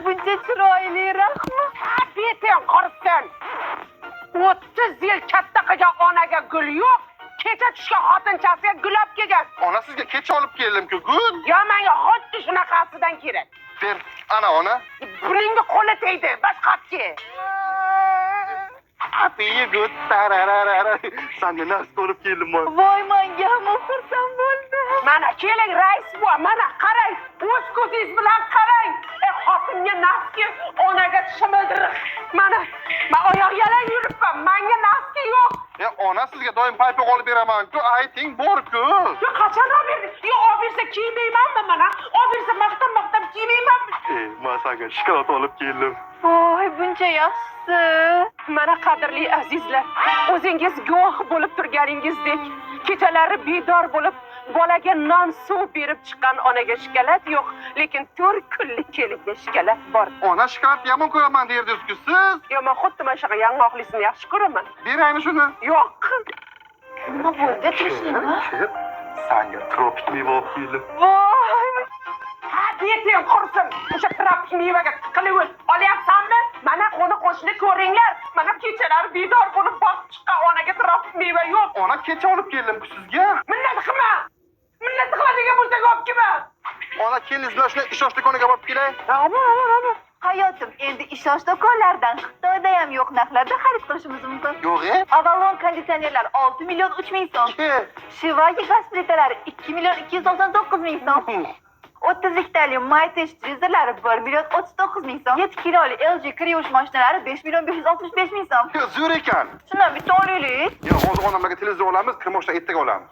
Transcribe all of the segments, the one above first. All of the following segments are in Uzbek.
Buncha chiroyli, rahmat. Ha, beting qursin. 30 yil katta qilgan onaga gul yo'q. Kecha tushgan xotinchasiga gul olib kelgan. Ona, sizga kecha olib keldim-ku gul. Yo, menga xuddi shunaqasidan kerak. Ber, ana ona. Buningga qo'li tegdi, boshqatga. Api good tararara. Sanga narsa ko'rib keldim man. Voy, manga ham xursand bo'ldim. Mana keling, rais buva, mana qarang, o'z ko'zingiz bilan qarang. E, xotinga носки, onaga shimildiq. Mana, men oyoq yalang yuribman, menga носки yo'q. E, ona, sizga doim paypoq olib beraman-ku, ayting bor-ku. Yo, qachon olib berdi? Yo, olib bersa kiymaymanmi mana? Olib bersa maqtab maqtab kiymaymanmi? E, men sanga shokolad olib keldim. Voy, buncha yaxshisi. Mana, qadrli azizlar, o'zingiz guvoh bo'lib turganingizdek, kechalari bedor bo'lib, bolaga non suv berib chiqqan onaga shokolad yo'q, lekin 4 kunlik kelinga shokolad bor. Ona, shokolad yomon ko'raman derdingiz-ku siz. Yo, men xuddi mana shunaqa yong'oqlisini yaxshi ko'raman. Beraymi shuni? Yo'q. Nima bo'ldi, tinchlikmi? Kir, sanga tropik meva olib keldim. Voy, Ha, beting qursin. O'sha tropik mevaga tiqilib o'l. Olyapsanmi? Mana, qo'ni qo'shni, ko'ringlar. Mana, kechalari bedor bo'lib boqib chiqqan onaga tropik meva yo'q. Ona, kecha olib keldim-ku sizga. Minnat qilma. Minnat qiladigan bo'lsang, olib kelma. Ona, kelingiz bilan shunday ishonch do'koniga borib kelay. Rahmat, rahmat. Hayotim, endi ishonch do'konlaridan Xitoyda ham yo'q narxlarda xarid qilishimiz mumkin. Yo'q, e? Avalon konditsionerlar 6 million 3 ming so'm. Ke. Shivagi gaz plitalari 2 million 299 ming so'm. 32 tali Maytech televizorlari 1 million 39 ming so'm. 7 kiloli LG kir yuvish mashinalari 5 million 565 ming so'm. Yo, zo'r ekan. Shundan bitta olaylik. Yo, hozir onamlarga televizor olamiz, kirmoshdan ertaga olamiz.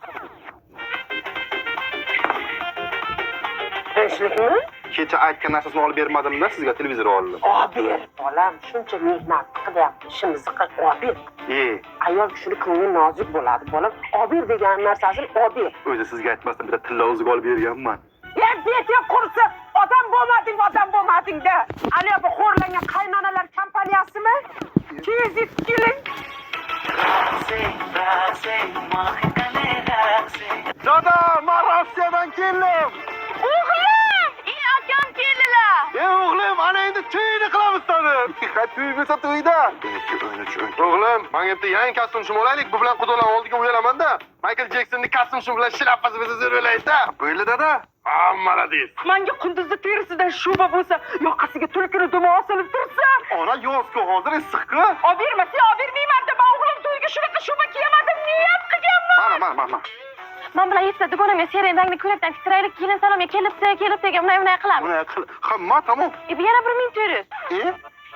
Tinchlikmi? Kecha aytgan narsasini olib bermadim-da, sizga televizor oldim. Olib ber, bolam, shuncha mehnat qilyapti, ishimizni qil, olib ber. E, Ayol kishini ko'ngli nozik bo'ladi, bolam. Olib ber degan narsasini olib ber. O'zi sizga aytmasdan bitta tilla uzuk olib berganman. Ya, beting qursin, odam bo'lmading, odam bo'lmading-da. Ali, bu xo'rlangan qaynonalar kompaniyasimi? Tez yetib keling. Dada, men Rossiyadan keldim. O'g'lim, ey akam keldilar. E, o'g'lim, ana endi to'yini qilamiz sani. Ha, to'y bo'lsa to'yda. 2, 13, 10. O'g'lim, menga bitta yangi kostyum shim olaylik. Bu bilan qudalar oldiga uyalaman-da. Michael Jacksonning kostyum shim bilan shlapasi bo'lsa zo'r bo'laydi-da. Bo'ldi, dada. Ha, молодец. Manga qunduzni terisidan shuba bo'lsa, yoqasiga tulkini dumi osilib tursa. Ona, yoz-ku, hozir issiq-ku. Olib bermasa, olib bermayman deb, man o'g'lim to'yiga shunaqa shuba kiyaman deb niyat qilganman. Mana, mana, mana. Man bilan yettita dugonamga seren rangli ko'ylakdan tiktiraylik, kelin salomga kelibdi, kelibdi degan bunday bunday qilamiz. Buni qil. Ha, ma, tamom. E, bu yana 1400. E?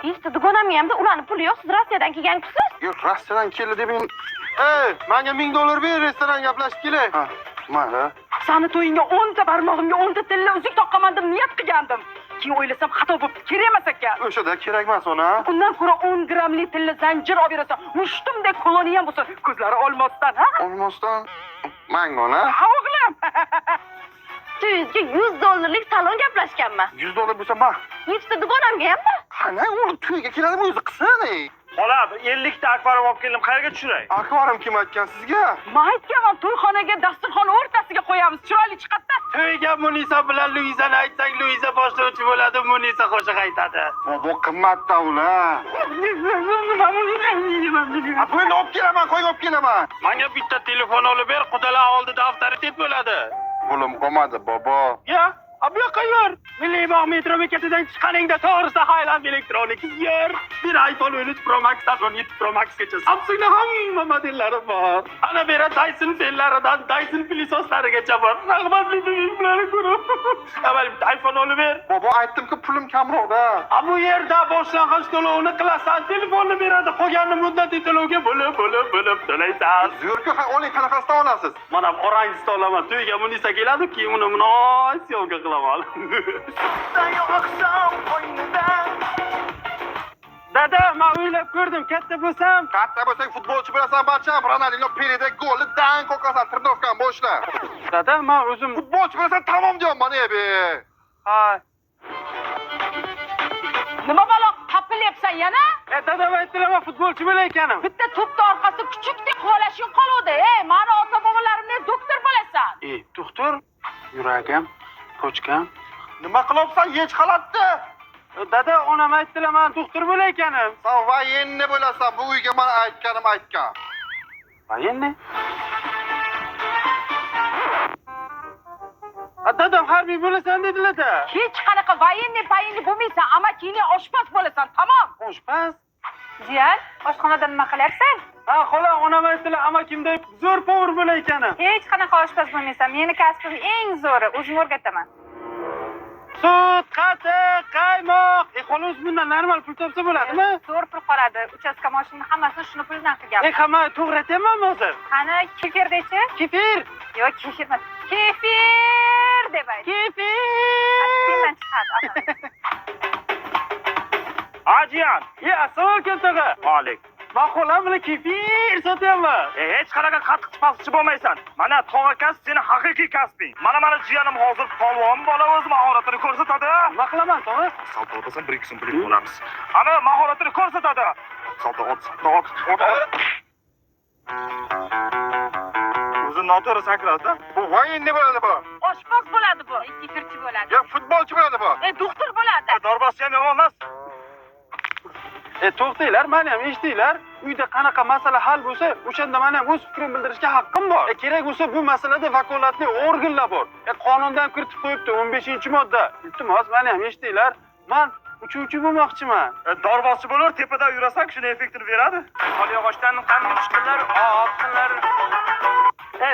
Yettita dugonamga hamda ularni puli yo'q, siz Rossiyadan kelgankusiz. Yo'q, Rossiyadan keldi deb Ey, menga 1000 dollar ber, restoran gaplashib kelay. Ha, mana. Sani to'yingga 10 ta barmog'imga 10 ta tilla uzuk toqaman deb niyat qilgandim. Keyin o'ylasam, xato bo'libdi, kerak emas ekan. O'shada kerak emas, ona. Undan ko'ra 10 grammli tilla zanjir olib berasan. Mushtumdek kuloni ham bo'lsin, ko'zlari olmosdan, ha? Olmosdan manga, ona. Ha, o'g'lim. To'yingizga 100 dollarlik salon gaplashganman. 100 dollar bo'lsa, ma. Yettita dugonamga hamda. Qani, o'g'lim to'yga keladimi o'zi, qilsin, ey. Xola, bir 50 ta akvarium olib keldim, qayerga tushiray? Akvarium kim aytgan sizga? Men aytganman, to'yxonaga dasturxon o'rtasiga qo'yamiz, chiroyli chiqadi-da. To'yga Munisa bilan Luizani aytsang, Luiza boshlovchi bo'ladi, Munisa qo'shiq aytadi. Bu qimmatda ular. Ha, bo'ldi, olib kelaman, qo'ying, olib kelaman. Menga bitta telefon olib ber, qudalar oldida avtoritet bo'ladi. Pulim qolmadi, bobo. Ya, bu yoqqa yur. Milliy bog' metro bekatidan chiqqaningda to'g'risida Highland Electronics yur. Bir iPhone 13 Pro Max'dan 17 Pro Maxgacha Samsung'da hamma modellari bor. Ana bera Dyson fenlaridan Dyson пылесос larigacha bor. Rahmatli buyumlarni ko'rib. Avval bitta iPhone olib ber. Bobo, aytdim-ku, pulim kamroq-da. A bu yerda boshlang'ich to'lovini qilasan, telefonni beradi, qolganini muddatli to'lovga bo'lib, bo'lib, bo'lib to'laysan. Zo'r-ku, ha, oling, qanaqasidan olasiz? Mana bu oranjisini olaman. To'yga Munisa keladi, keyin uni mundoq съёмка qilaman. Oqshom qo'ynida. Dada, men o'ylab ko'rdim, katta bo'lsam, Katta bo'lsang futbolchi bo'lasan, bacham. Ronaldinho, Peleda golni dang qoqasan, тренировка ni boshla. Dada, men o'zim Futbolchi bo'lasan, tamom deyapman, ey be. Ha. Nima balo tapilyapsan yana? E, dadam aytdilar, men futbolchi bo'layotganim. Bitta to'pni orqasida kuchukdek quvalashing qoluvdi. Ey, mani ota bobolarimdek doktor bo'lasan. Ey, doktor, yuragim, почка m. Nima qilyapsan, yech xalatni? Dada, onam aytdilar, men doktor bo'layotganim. Sen военный bo'lasan, bu uyga men aytganim aytgan. Военный? Dadam harbiy bo'lasan dedilar-da. Hech qanaqa военный payinli bo'lmaysan, amakingni oshpaz bo'lasan, tamom. Oshpaz? Jiyan, oshxonada nima qilyapsan? Ha, xola, onam aytdilar, amakimday zo'r повар bo'layotganim. Hech qanaqa oshpaz bo'lmaysan. Meni kasbim eng zo'ri, o'zim o'rgataman. Sut, qatiq, qaymoq. Xola, o'zi bundan normal pul topsa bo'ladimi? Zo'r pul qoladi. Uchastka moshinani hammasini shuni pulidan qilganman. Hamma to'g'ri aytyapmanmi hozir? Qani, kefir dechi? Kefir. Yo'q, kefir emas. Kefir deb ayt. Kefir. Sendan chiqadi. Ajiyan. Assalomu alaykum tog'a. Alik. Men xolam bilan kefir sotyapman. Hech qanaqa qatiq paschi bo'lmaysan. Mana tog'a kasb seni haqiqiy kasbing. Mana jiyanim hozir polvon bola o'z mahoratini ko'rsatadi. Nima qilaman tog'a? Salto otasan, bir ikki so'm pul olamiz. Ana mahoratini ko'rsatadi. Salto ot, salto ot, ot. O'zi noto'g'ri sakradi. Bu военный bo'ladi bu. Oshpaz bo'ladi bu. Kefirchi bo'ladi. Yo, futbolchi bo'ladi bu. Doktor bo'ladi. Dorbozchi ham yomon emas. To'xtanglar, meni ham eshitinglar. Uyda qanaqa masala hal bo'lsa, o'shanda men ham o'z fikrimni bildirishga haqqim bor. Kerak bo'lsa bu masalada vakolatli organlar bor. Qonunda ham kiritib qo'yibdi 15-modda. Iltimos, meni ham eshitinglar. Men uchuvchi bo'lmoqchiman. Dorbozchi bo'lar, tepada yurasan, shuni effektini beradi. Yog'ochdan qamchi qilar, oq qilar.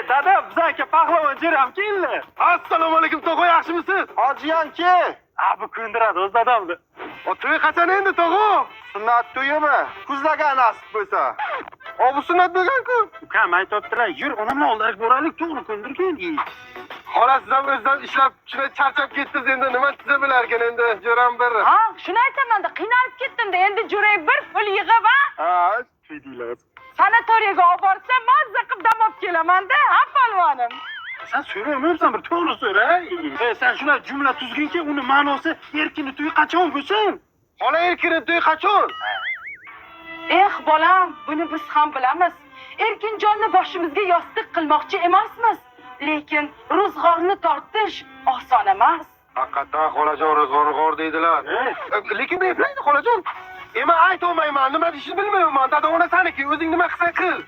Dada, bizga pahlavon jo'ram keldi. Assalomu alaykum tog'a, yaxshimisiz? Hojiyan ke? Bu ko'ndiradi o'z dadamni. O to'y qachon endi tog'a? Sunnat to'yimi? Kuzlagan nasib bo'lsa. O bu sunnat bo'lgan-ku. Ukam aytyaptilar, yur onamni oldariga boraylik, to'g'ri ko'ndirgin. Xola, siz ham o'zidan ishlab shunday charchab ketdingiz endi, nima desa bo'larkan endi, jo'ram bir. Ha, shuni aytaman-da, qiynalib ketdim-da, endi jo'ray bir pul yig'ib, ha? Ha, tuydinglar. Sanatoriyaga olib borsa, mazza qilib dam olib kelaman-da, ha polvonim? Sen so'ramayapsan, bir to'g'ri so'ra. Sen shuna jumla tuzginki, uni ma'nosi erkinni to'yi qachon bo'lsin? Xola, erkinni to'yi qachon? Eh bolam, buni biz ham bilamiz. Erkinjonni boshimizga yostiq qilmoqchi emasmiz. Lekin ro'zg'orni tortish oson emas. Haqiqatan xolajon ro'zg'or g'or deydilar. Lekin eplaydi xolajon. Men aytolmayman, nima deyishni bilmayman. Dada, ona saniki, o'zing nima qilsang qil.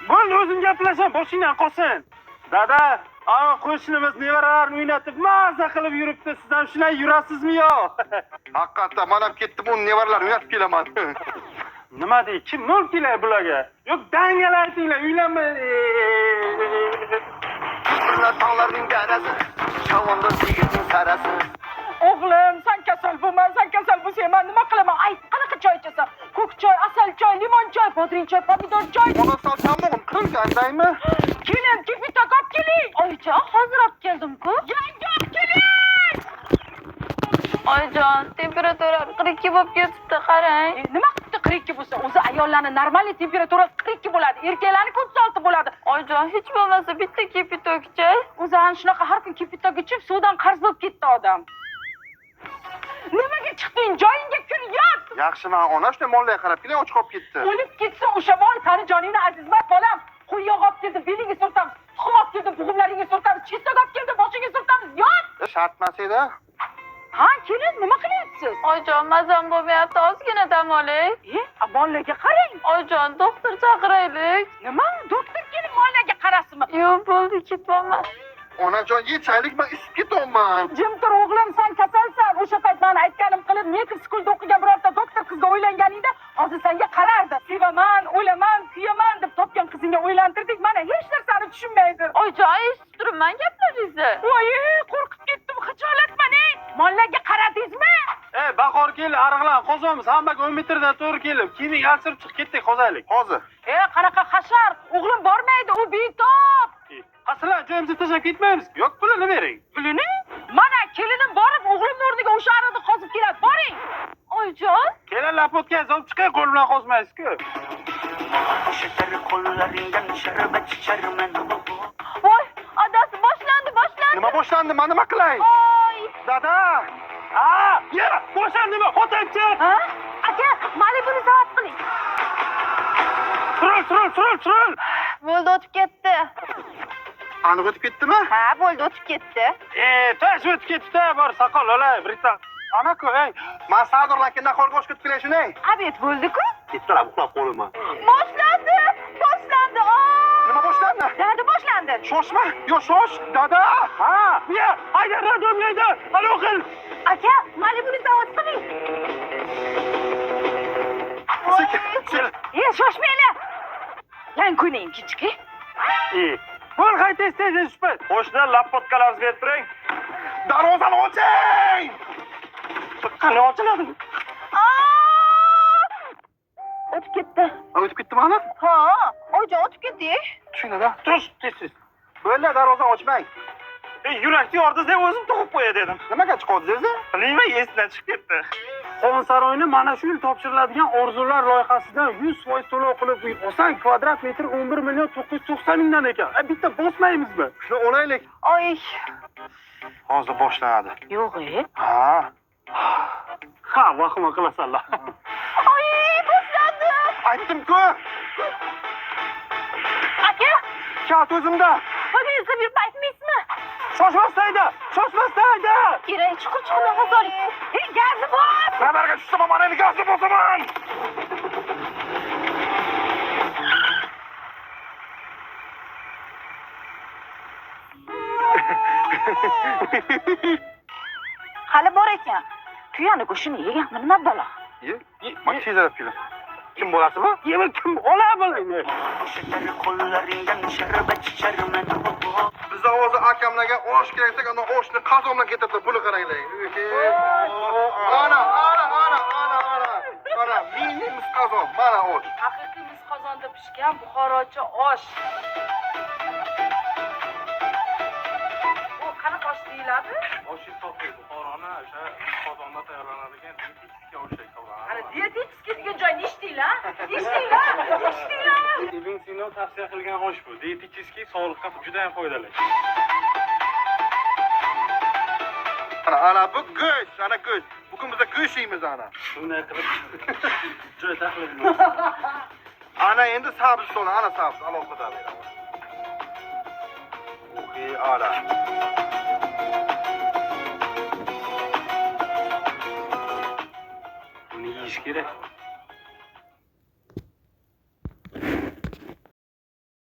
Bo'ldi, o'zim gaplashaman, boshingdan qolsin. Dada, ana qo'shnimiz nevaralarni o'ynatib maza qilib yuribdi. Siz ham shunday yurasizmi yo? Haqiqatdan men ham ketdim, uni nevaralarni o'ynatib kelaman. Nima dey? Kim nol kelay bularga? Yo'q, dangalar aytinglar, uylanma. Tog'larning darasi, chavandoz yigitning sarasi. O'g'lim, sen kasal bo'lma, sen kasal bo'lsang men nima qilaman? Ayt, qanaqa choy ichasan? Ko'k choy, asal choy, limon choy, bodring choy, pomidor choy. Ona sal tomog'im qirilgandaymi? Keling, kefitok olib keling. Oyijon, hozir olib keldim-ku. Yangi olib keling. Oyijon, temperatura 42 bo'lib ketibdi, qarang. Nima qilibdi 42 bo'lsa? O'zi ayollarning normal temperaturasi 42 bo'ladi, erkaklarniki 36 bo'ladi. Oyijon, hech bo'lmasa bitta kepitok ichay. O'zi ana shunaqa har kun kepitok ichib, suvdan qarz bo'lib ketdi odam. Nimaga chiqding? Joyingga kir, yot. Yaxshi, men ona shunday mollarga qarab kelay, och qolib ketdi. O'lib ketsa o'sha mol sani joningni azizmas bolam. Qo'y yog' olib keldim, belingga surtamiz. Tuxum olib keldim, bo'g'imlaringga surtamiz. Chesnak olib keldim, boshingga surtamiz. Yot. Shart emas edi. Ha, kelin, nima qilyapsiz? Oyijon, mazam bo'lmayapti, ozgina dam olay. Mollarga qarang. Oyijon, doktor chaqiraylik. Nima? Doktor kelib mollarga qarasimi? Yo'q, bo'ldi, ketmayman. Onajon, yechaylik, men isib ketyapman. Jim tur o'g'lim, sen kasalsan. O'sha payt meni aytganim qilib, Native School'da o'qigan birorta doktor qizga uylanganingda, hozir senga qarardi. Sevaman, o'laman, kuyaman deb topgan qizingga uylantirdik. Mana hech narsani tushunmaydi. Oyijon, eshitib turibman gaplaringizni. Voy, qo'rqib ketdim, xijolatman, ey. Mollarga qaradingizmi? Bahor keldi, ariqlarni qozamiz. Hammaga 10 metrdan to'g'ri kelib, kiyiming alsirib chiq, ketdik, qozaylik. Hozir. Qanaqa hashar? O'g'lim bormaydi, u betob. Aslan, joyimizni tashlab ketmaymiz. Yo'q, pulini bering. Pulini? Mana kelinim borib, o'g'limni o'rniga o'sha ariqni qozib keladi. Boring. Oyijon, Kelin lapotga olib chiqay, qo'l bilan qozmaysiz-ku. Voy, adasi boshlandi, boshlandi. Nima boshlandi? Men nima qilay? Voy. Dada! Ha, ya, boshlandimi? Xotinchi! Ha? Aka, mana buni zavod qiling. Turul, turul, turul, turul. Bo'ldi, o'tib ketdi. Aniq o'tib ketdimi? Ha, bo'ldi, o'tib ketdi. Tosh o'tib ketdi, bor soqol olay, bir Ana-ku, ey. Man Sardor aka nahorga osh ketib kelay shunday. Obed bo'ldi-ku. Ertalab uxlab qolaman. Boshlandi! Boshlandi! Nima boshlandi? Dada boshlandi. Shoshma. Yo shosh, dada. Ha, ya, hayda radomlaydi. Alo qil. Aka, Malibuni zavod qiling. Sekin, sekin. E, shoshmanglar. Yangi ko'ylagim kichik. Bo'l, hay tez tez shupet. Qo'shni lappotkalarni berib turing. Darvozani oching! Qani ochiladi? O'tib ketdi. O'tib ketdimi ana? Ha, oyijon o'tib ketdi. Tushing dada. Turish tez tez. Bo'ldi, darvozani ochmang. Yurakni yordi deb o'zim tug'ib qo'ya dedim. Nimaga chiqyapsiz o'zi? Bilmayman, esidan chiqib ketdi. Xonsaroyni mana shu yil topshiriladigan orzular loyihasidan 100% to'lov qilib uy olsang, kvadrat metr 11 million 990 mingdan ekan. Bitta bosmaymizmi? Shuni olaylik. Oy, Hozir boshlanadi. Yo'q, e. Ha. Ha, vahima qilasanlar. oy, boshlandi. Aytdim-ku. Aka, Kalit o'zimda. bugun yurib aytmaysizmi? Shoshmasdan hayda, shoshmasdan hayda. Kerak, chuqur chuqur nafas oling. Ey, gazni bos! Nazarga tushsam, mana endi gazni bosaman. Hali bor ekan. Tuyani go'shtini yeganmi nima balo? Ye. Man tezlab keldim. Kim bo'lasi bu? Yema kim ola bilmaydi. Bizda hozir akamlarga osh kerak desak, ana oshni qazon bilan ketadi. Buni qaranglar. Ana, ana, ana, ana, ana. Mana mini mis qozon, mana osh. Haqiqiy mis qozonda pishgan buxorocha osh. Bu qanaqa osh deyiladi? Osh sofi Buxoroni o'sha qozonda tayyorlanadigan dietetik osh hisoblanadi. Ana dietetik degan joyni eshitdinglar? Eshitdinglar? Eshitdinglar? Ibn Sino tavsiya qilgan osh bu. Dietetik sog'liqqa juda ham foydali. Ana, ana bu go'sht, ana go'sht. Bugun biz go'sht yeymiz ana. Shunday qilib joy tahlil. Ana endi sabzi so'la, ana sabzi alohida beraman. Uhi, ala. Buni yeyish kerak.